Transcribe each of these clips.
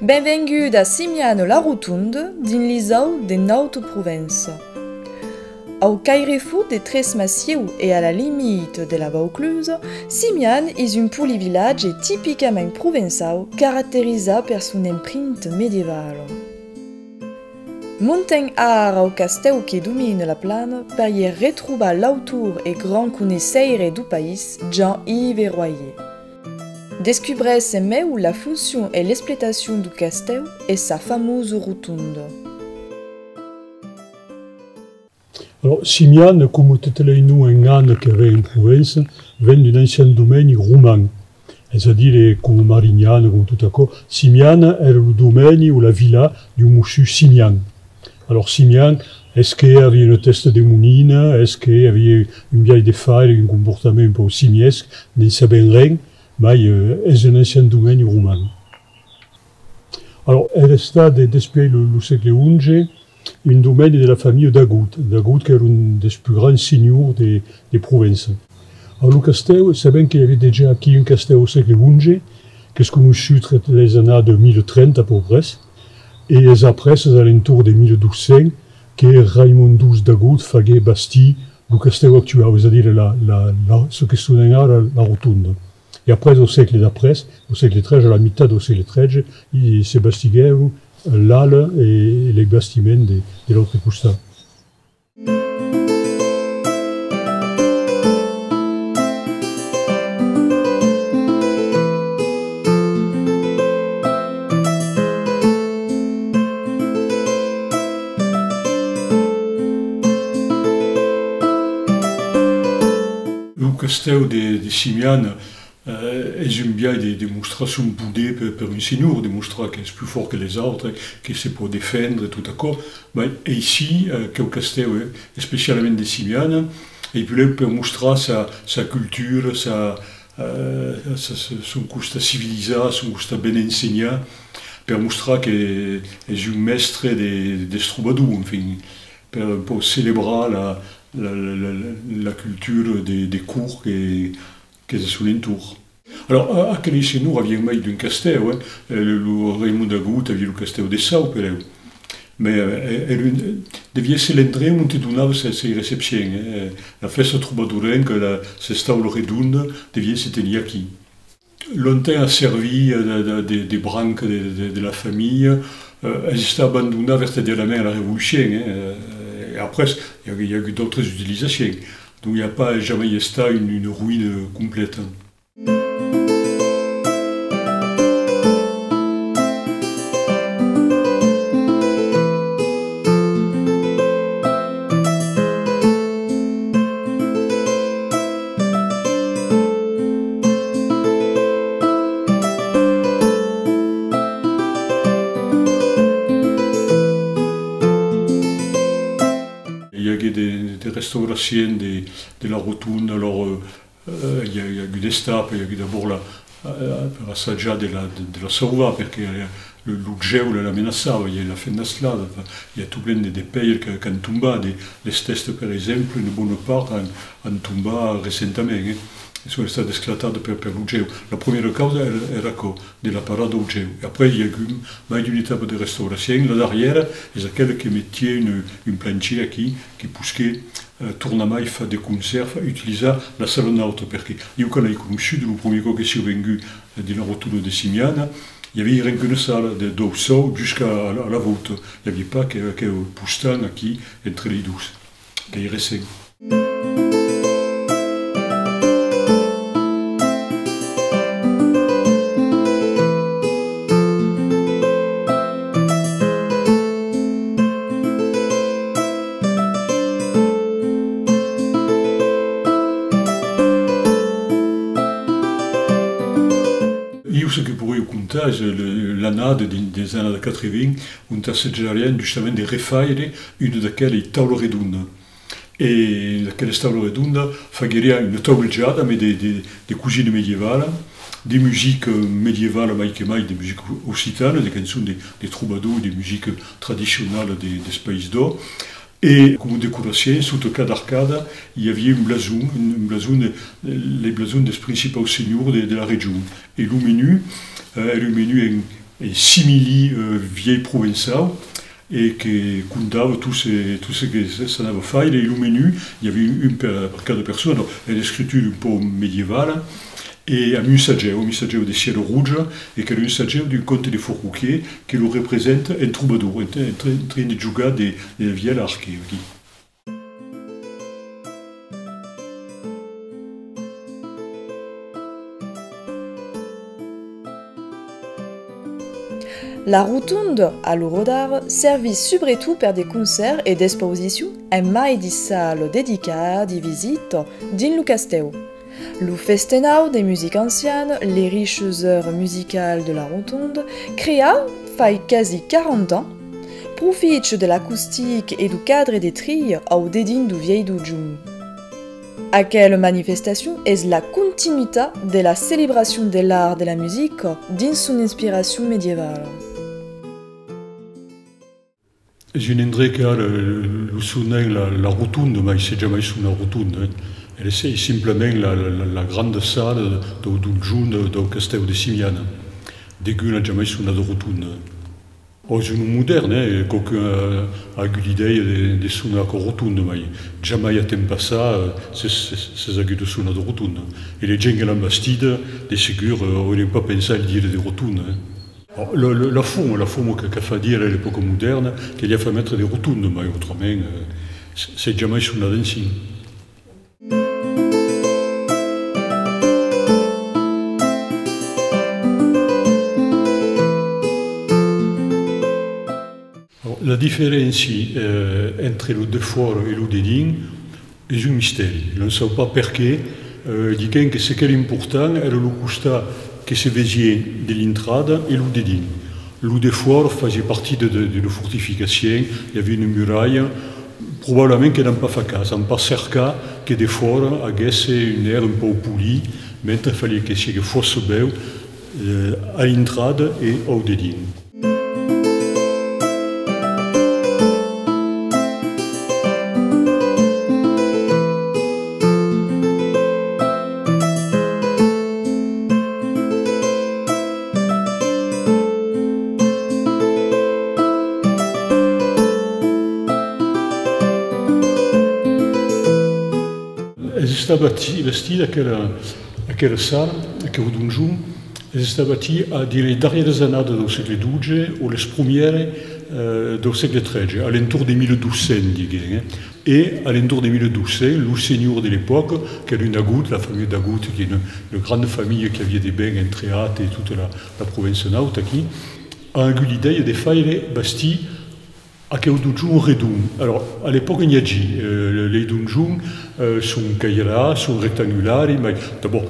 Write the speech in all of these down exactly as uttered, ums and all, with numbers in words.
Benvengut a Simian-la-Rotonda, dins l'Isau de Nauta Provença. Au cairefon de tres massius e a la limita de la Vauclusa, Simian es un polit vilatge tipicament provençau, caracterizat per son emprinta medievala. Montem ara au castèu que domina la plana per i retrobar l'autor e grand coneissaire dau país, Jean-Yves Royer. Descubrèssemeu la foncion e l'explotacion dau castèu e sa famosa rotonda. Alors, Simian, coma totes les noms en an qu'avèm en Provença, ven d'un ancian domeni roman, es a dire, coma Marinhan, coma tot aquò. Simian èra lo domeni o la vila d'un mossur Simian. Alors, Simian, es que aviá una tèsta demonina, es que aviá un biais de faire, un comportament un pauc simiesc, ne'n sabèm ren, mai, eh, es un ancian domeni roman. Alors, es estat, de, despuei lo, lo sègle onze, un domeni de la familha Dagut. Dagut qu'èra un dels pus grands senhors de, de Provença. Lo castèu, sabèm que i aviá dejà aquí un castèu au sègle onze, qu'es conoissut tre les annadas de mila trenta a pauc près, e es après, es a l'entorn de mila dos cents, que Raimon dos Dagut faguèt bastir lo castèu actuau, es a dire la, la, la, çò que sonam ara la rotonda. E après, au sègle d'après, au sègle tretze, a la mitat dau sègle tretze, i se bastiguèron l'ala e, e les bastiments de, de l'autre costat. Lo castèu de, de Simian, eh, es un biais de, de mostrar son poder per, per un senhor, de mostrar qu'es pus fòrt que les autres, que se pòt defendre, tot aquò. Mai aicí, eh, queu castèu, eh, especialament de Simian, ei puslèu per mostrar sa, sa cultura, sa, eh, sa, sa, son costat civilizat, son costat ben ensenhat, per mostrar que es un mèstre de, dels trobadors, enfin, per un pauc celebrar la, la, la, la, la cultura de, de cort que, qu'es a son entorn. Alors, a-, aquelei senhors avián mai d'un castèu, eh? Eh, lo, lo Raimon Dagut aviá lo castèu de Sau, per eu. Mai, eh, eh, èra un, deviá èsser l'endrech onte donava sei, sei recepciens, eh? La fèsta trobadorenca, la, ses taulas redondas, devián se tenir aquí. Longtemps a servit, eh, de, de, de, de branca de, de, de la familha, eh, es estat abandonat vertadièrament a la Revolucion, eh? Eh, e après, i a, i a agut d'autras utilizacions. Donc, i a pas jamai estat una, una roïna complèta. I aguèt de, de restauracion de, de la rotonda, alors, eh, Eh, i a, i a agut d'estapas, i a agut d'abòrd la, eh, per assajar de la, de, de la sauvar, perque, eh, lo, lo gèu la, l'amenaçava, i a la Fennaslada, enfin, i a tot plen de, de pèiras que, qu'an tombat, de, les tèstas, per exemple, una bona part an, an tombat recentament, eh, e son estadas esclatadas per, per lo gèu. La promiera causa èra, èra aquò, de la parada au gèu. E après, i a agut mai d'una etapa de restauracion. La darrièra es aquela que metiá un, un planchier aquí, que posqué, eh, tornar mai far de consèrva, utilizar la sala nauta, perque ieu, quand l'ai conoissut, lo promier còp que siáu vengut, eh, dins la rotonda de Simiana, i aviá ren qu'una sala de, dau sòu jusca a la, a la vòuta. I aviá pas que, que postan aquí entre lei dos. Qu'ei recent. Ieu, çò que poiriáu contar es le, l'annada de, des annadas quatre-vingts, ont assajarián justament de refaire una d'aquelei taulas redondas. E aquela taula redonda fagueriá una taulejada, mai de, de, de cosina medievala, de musica medievala mai que mai, de musica occitana, de cançons de, de trobadors, de musica tradicionala de, dels País d'Òc. E coma decoracion, sota cada arcada, i aviá un blason, un, un blason de, les blasons dels principaus senhors de, de la region. E lo menut, eh, èra un menut en, E simili, eh, vielh provençau, e que contava tot ce, tot ce que s-, s'anava faire, e lo menú, i aviá un per, per cada persona. Alòrs, era escritura un pauc medievala, e amb un sagèu, un sagèu de sièra roja, e qu'èra un sagèu d'un conte de Forroquier que lo representa en trobador, en, en, en trin de jogar de, de la vielha arquèra aquí. La rotonda, a l'ora d'ara, servís subretot per de concèrts e d'exposicions en mai de salas dedicadas de visita dins lo castèu. Lo festenau de musica anciana, les riches heures musicales de la rotonde, creat fai quasi quaranta ans, proficha de l'acostica e dau cadre de tria au dedins dau vielh dojorn. Aquela manifestacion es la continuitat de la celebracion de l'art de la musica dins son inspiracion medievala. Es un endrech que ara lo sonem la, la rotonda, mai s'es jamai sonat rotonda, eh. Ela es, es simplament la, la, la, la granda sala dau donjon dau, dau castèu de Simiana. Degun l'a jamai sonada rotonda. Ò, es un nom modèrn, eh? Quauqu'un a, a agut l'idèia de, de sonar aquò rotonda, mai jamai a temps passat, eh, s'es, s'es, s'es agut sonada rotonda. E les gents que l'an bastida, de segur, eh, aurián pas pensat el dire de rotonda, eh? Ò, la, la, la forma, la forma que, que fa dire a l'epòca modèrna, que li a fach metre de rotonda, mai autrament, eh, s-, s'es jamai sonat ensin. La diferéncia, eh, entre lo defòra e lo dedins es un mistèri. L'òm sap pas perqué, eh, diguem que ce qu'èra important èra lo costat que se vesiá de l'intrada e lo dedins. Lo defòra fasiá partida de, de, d'una fortificacion, i aviá una muralha, probablament que n'an pas fach cas, an pas cercat que defòra aguèsse un èr un pauc polit, mentre faliá que sigue fòrça bèu, eh, a l'intrada e au dedins. Es estat bati-, bastida aquela, aquela sala, aqueu donjon, es estat batit a, dins las darrièras annadas dau sègle dotze o las primièras, eh, dau sègle tretze, a l'entorn de mila dos cents, diguem, eh. E a l'entorn de mila dos cents, lo senhor de l'epòca, qu'èra un Agut, la familha d'Agut, qu'es una, una granda familha qui aviá de bens entre Ath e tota la, la Provença Nauta aquí, a agut l'idèia de faire bastir aqueu donjon redond. Alòrs, a l'epòca n'i agiá, eh, les donjons, eh, son cairats, son rectangulari, mai d'abòrd,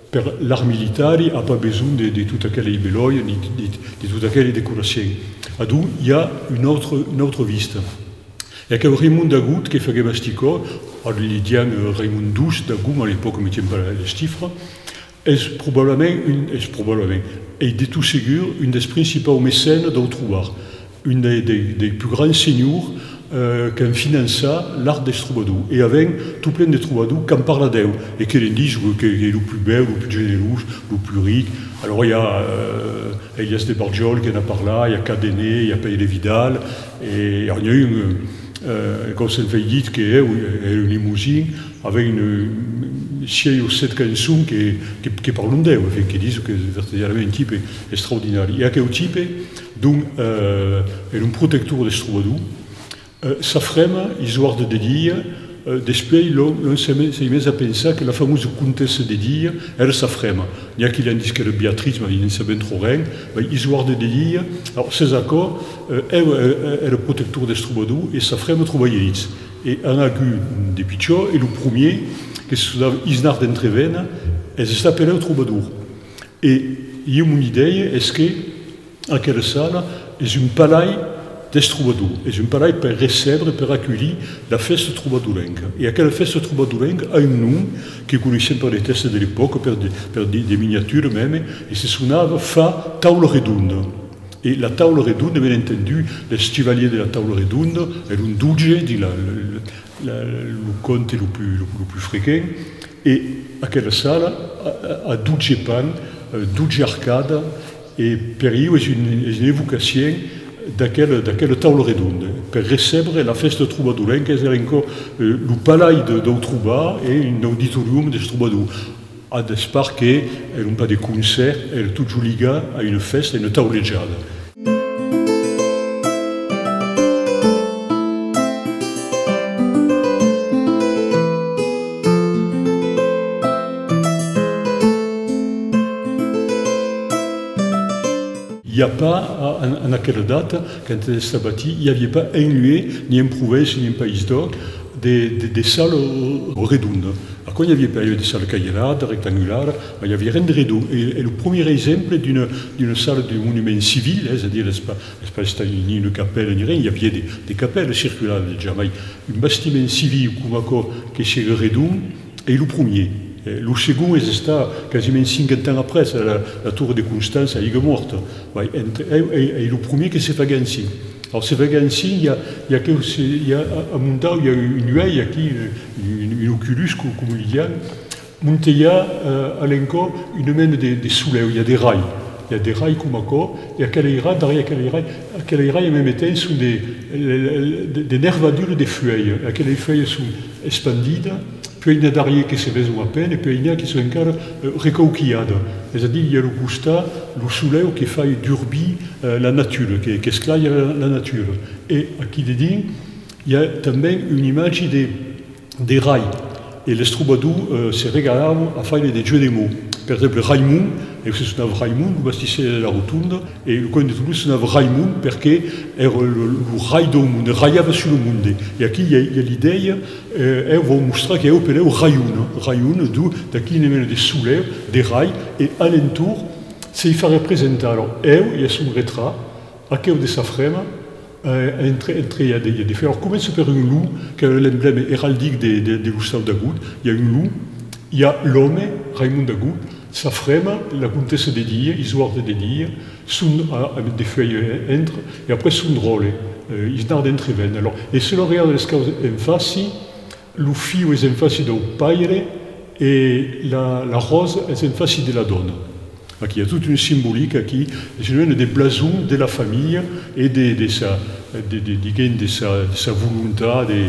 per l'art militari, a pas besonh de, de tot aquel aibelòi, ni de, de, de tot aquel decoracion. Adonc, i a una autra, una autra vista. E aqueu Raimond d'Agut que faguèt bastir aquò, ara li diam, eh, Raimond dos d'Agut, a l'epòca metiam pas les chifres, es probablament un, es probablament, e de tot segur, un dels principaus mecenas dau trobar, un dei, dei, dei pus grands senhors, eh, qu'an finançat l'art dels trobadors. E avèm tot plen de trobadors qu'an parlat d'eu, e que ne'n dison que, que es lo pus bèu, lo pus generós, lo pus ric. Alòrs i a, eh, Elias de Barjòl que n'a parlat, i a Cadenet, i a Pèire Vidal, e i a un, eh, quò se'n fai dit que eu, eh, èra un lemosin, avèm un, sièis o sèt cançons que, que, que parlon d'eu, enfin, que dison qu'es vertadièrament un tipe extraordinari. E aqueu tipe, donc, eh, èra un protector dels trobadors, eh, sa frema, Isoarda de Dia, eh, despuei, l'òm, l'òm s'es mes, s'es mes a pensar que la famosa comtessa de Dia èra sa frema. N'i a qui l'an dit qu'èra Beatriz, mai ne'n sabèm tròp ren, mai Isoarda de Dia, alòrs, s'es aquò, eh, eu, eh, èra protector dels trobadors e sa frema trobaires. E an agut de pichòt, e lo promier, que se sonava Isnard d'Entrevena, es estat per eu trobador. E ieu, mon idèia es que aquela sala es un palai dels trobadors, es un palai per recebre, per aculhir la fèsta trobadorenca. E aquela fèsta trobadorenca a un nom que coneissèm per les tèxtes de l'epòca, per de, per de, de miniaturas mème, e se sonava Fa taula redonda. E la taula redonda, bien entendu, les chevaliers de la taula redonda èran dotze dins la, la, la, lo conte lo pus, lo, lo pus frequent, e aquela sala a, a, a dotze pans, eh, dotze arcadas, E per ieu es un, es una evocacien d'aquela, d'aquela taula redonda, per recebre la fèsta trobadorenca, es a l'encòp, eh, lo palai de, dau trobar e un auditorium dels trobadors. A despart que èra un pas de concèrt, èra totjorn ligat a una fèsta, a una taulejada. I a pas, a, en, en aquela data, quand es estat bastit, i aviá pas enlhue, ni en Provença, ni en País d'Òc, de, de, de sala, eh, redonda. Aquò n'i aviá pas, i aviá de sala cairada, rectangulara, mas i aviá ren de redon. E, e lo premier exemple d'una, d'una sala d'un monument civil, eh, es a dire, es pas, es pas estat ni una capèla ni ren, i aviá de, de capèlas circularas dejà, mai un bastiment civil coma aquò que sigue redon, ei lo premier. Eh, lo segond es estat quasiment cinquanta ans après, la, la torre de Constance a Aiga Mòrta. Vai, entre, ei, ei, ei lo premier que se fa ansin. Alors, se fa ansin, i a, i a que se, i a, a, a Montau, i a un uèlh aquí, un, un oculus, co-, coma li dian. Monte i a, eh, a l'encòp, una mena de, de solèu, i a de rai. I a de rai coma aquò, e aquelei rai, darrièr aquelei rai, aquelei rai en mème temps son de, de, de nervaduras de fuèlhas. Aquelei fuèlhas son espandidas, puèi n'i a darrièr que se veson a pena, e puèi n'i a que son encara, eh, recauquilhadas. Es a dire, i a lo costat, lo solèu que fai durbir, eh, la natura, que, qu'esclaira la, la natura. E aquí dedins, i a tanben una imatge de, de rai. E les trobadors, eh, se regalavan a faire de jeu de mots. Per exemple, Raimond, e se sonava Raimond, lo bastissèr de la Rotonda, e lo cònde de Toulouse sonava Raimond perque èra lo, lo rai dau monde, raiava sus lo monde. E aquí i a, i a l'idèia, eh, eu vau mostrar que eu apelèu Raion, Raion, dont d'aquí ne mena de solèu, de rai, e a l'entorn se i fa representar, alors, eu, i a son retrat, aqueu de sa frema, eh, entre, entre, i a de, i a de fuèlhas. Comença per un lop, qu'es l'emblèma eraldic de, de, de l'Ostau d'Agost. I a un lop, i a l'òme, Raimond d'Agost, sa frema, la comtessa de Dia, Isoarda de Dia, son, a, amb de fuèlhas entre, e après son dròlle, eh, Isnard d'Entreven. Alors, e se l'on regarda les causas en faci, lo fiu es en faci dau paire e la, la ròsa es en faci de la dòna. Aquí i a tot un simbolic aquí, es una mena de blason de la familha e de, de sa, de, de, diguem, de sa, de sa volontat, de,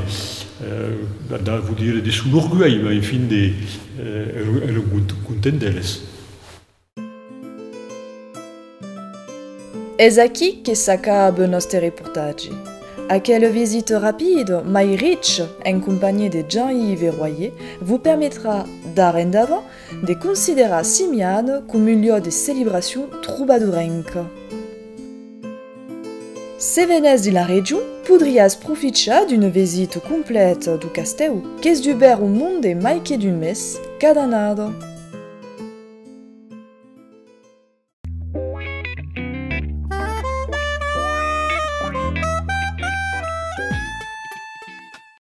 eh, d'a-, d'a-, vau dire de son orguelh, mas enfin de, eh, èra, èra cont-, content d'eles. Es aquí que s'acaba nòste reportatge. Aquela visita rapida, mai richa, en companhiá de Jean-Yves Royer, vos permetrà, d'ara endavant, de considerar Simiana coma un luòc de celebracion trobadorenca. Se venètz dins la region, podriatz profichar d'una visita complèta dau castèu, qu'es dubèrt au monde mai que d'un mes cada annada.